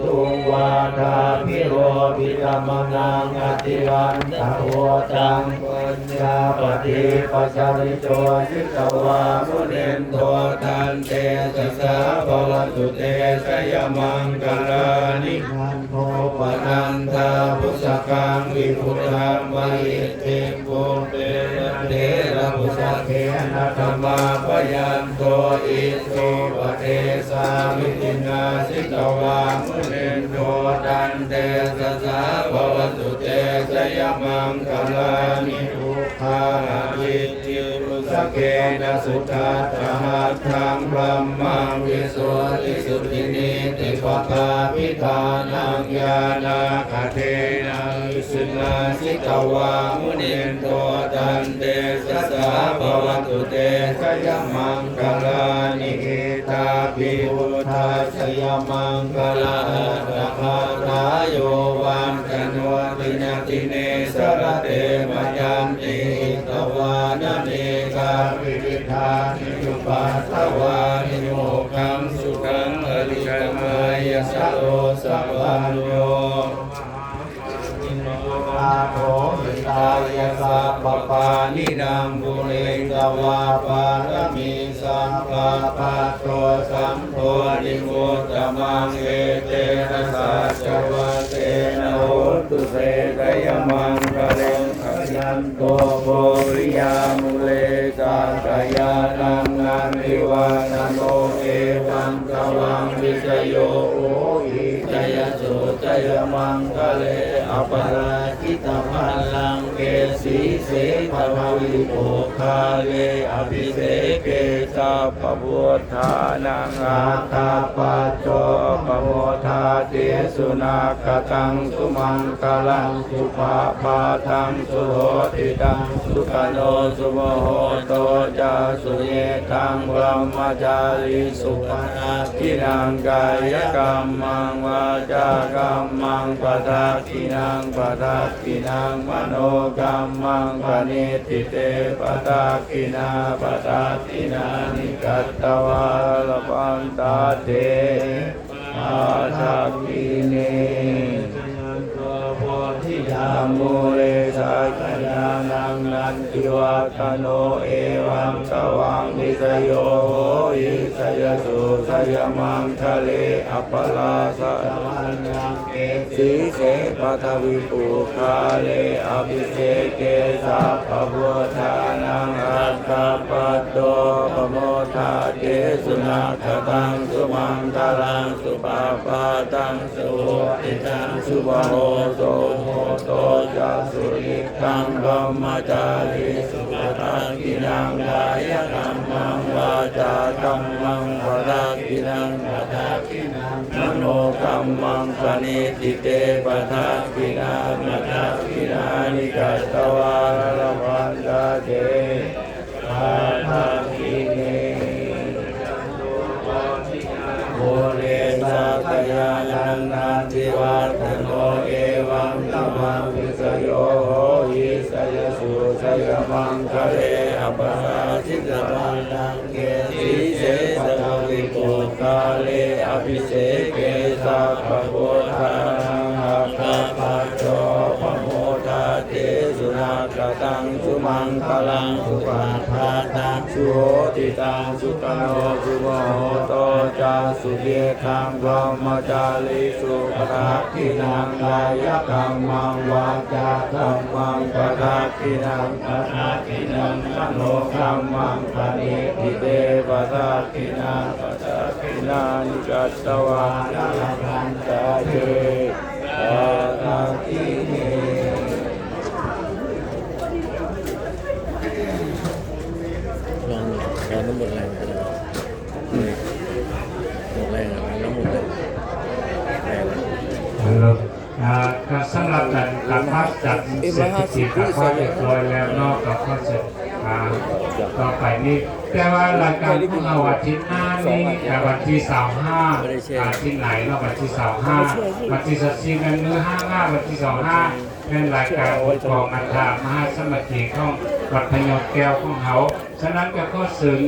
ຕຸງ vādābhiropitamanaṃ atiandhabhūtaṃ paññāpadīpajalito jitavā munindo taṃ tejasā bhavatu te jayamaṅgalāni. Nandopanandabhujagaṃ vibudhaṃ mahiddhiṃ puttena therabhujagena damāpayanto iddhūpadesavidhinā jitavā munindo taṃ tejasā bhavatu te jayamaṅgalāni. Duggāhadiṭṭhibhujagena sudaṭṭhahatthaṃ brahmaṃ visuddhijutimiddhibakābhidhānaṃ ñāṇāgadena vidhinā jitavā munindo taṃ tejasā bhavatu te jayamaṅgalāni. Etāpi buddhajayamaṅgalaaṭṭhagāthā yo vācano dinadine sarate matandī hitvānanekavividhāni cupaddavāni mokkhaṃ sukhaṃ adhigameyya naro sapañño. Mahākāruṇiko nātho hitāya sabbapāṇinaṃ pūretvā pāramī sabbā patto sambodhimuttamaṃ. Etena saccavajjena hotu te jayamaṅgalaṃ. Jayanto bodhiyā mūle sakyānaṃ nandivaḍḍhano evaṃ tvaṃ vijayo hohi jayassu jayamaṅgale aparājitapallaṅke sīse paṭhavipokkhare abhiseke sabbabuddhānaṃ aggappatto pamodati. Sunakkhattaṃ sumaṅgalaṃ supabhātaṃ suhuṭṭhitaṃ sukhaṇo sumuhutto ca suyiṭṭhaṃ brahmacārisu padakkhiṇaṃ kāyakammaṃ vācākammaṃ padakkhiṇaṃ padakkhiṇaṃ manokammaṃ paṇidhī te padakkhiṇā padakkhiṇāni katvāna labhantatthe padakkhiṇe. Jayanto bodhiyā mūle sakyānaṃ nandivaḍḍhano evaṃ tvaṃ vijayo hohi jayassu jayamaṅgale aparājitapallaṅke sīse paṭhavipokkhare abhiseke sabbabuddhānaṃ aggappatto pamodati. Sunakkhattaṃ sumaṅgalaṃ supabhātaṃ suhuṭṭhitaṃ sukhaṇo sumuhutto ca suyiṭṭhaṃ brahmacārisu padakkhiṇaṃ kāyakammaṃ vācākammaṃ padakkhiṇaṃ padakkhiṇaṃ manokammaṃ paṇidhī te padakkhiṇā padakkhiṇāni katvāna labhantatthe padakkhiṇe. Jayanto bodhiyā mūle sakyānaṃ nandivaḍḍhano evaṃ tvaṃ vijayo hohi jayassu jayamaṅgale aparājitapallaṅke sīse paṭhavipokkhare abhiseke sabbabuddhānaṃ aggappatto pamodati. Sunakkhattaṃ sumaṅgalaṃ supabhātaṃ suhuṭṭhitaṃ sukhaṇo sumuhutto ca suyiṭṭhaṃ brahmacārisu padakkhiṇaṃ kāyakammaṃ vācākammaṃ padakkhiṇaṃ padakkhiṇaṃ manokammaṃ paṇidhī te padakkhiṇā padakkhiṇāni katvāna labhantatthe padakkhiṇe. ລອງດູ ແຄ່ນ້ຳມົນແລງກໍໄດ້ ໝົດແລ້ວ ນ້ຳມົນແລ້ງ ແລ້ວ ອ່າ ກໍສຳລັບການ ການພັກຈັດເສດຖະກິດກໍພໍຮຽບຮ້ອຍແລ້ວເນາະ ກໍຂໍເຊີນ ອ່າ ຕໍ່ໄປນີ້ ແຕ່ວ່າລາຍການຂອງເຮົາອາທິດໜ້ານີ້ ອ່າ ວັນທີຊາວຫ້າ ອາທິດໃນເນາະ ວັນທີຊາວຫ້າ ວັນທີຊາວສີ່ແມ່ນມື້ຫ້າງານ ວັນທີຊາວຫ້າ ແມ່ນລາຍການຂອງອັດຕະມະຫາສະມະກີຂອງວັດພະຍອດແກ້ວຂອງເຮົາ. ສະນັ້ນກໍຂໍເຊີນ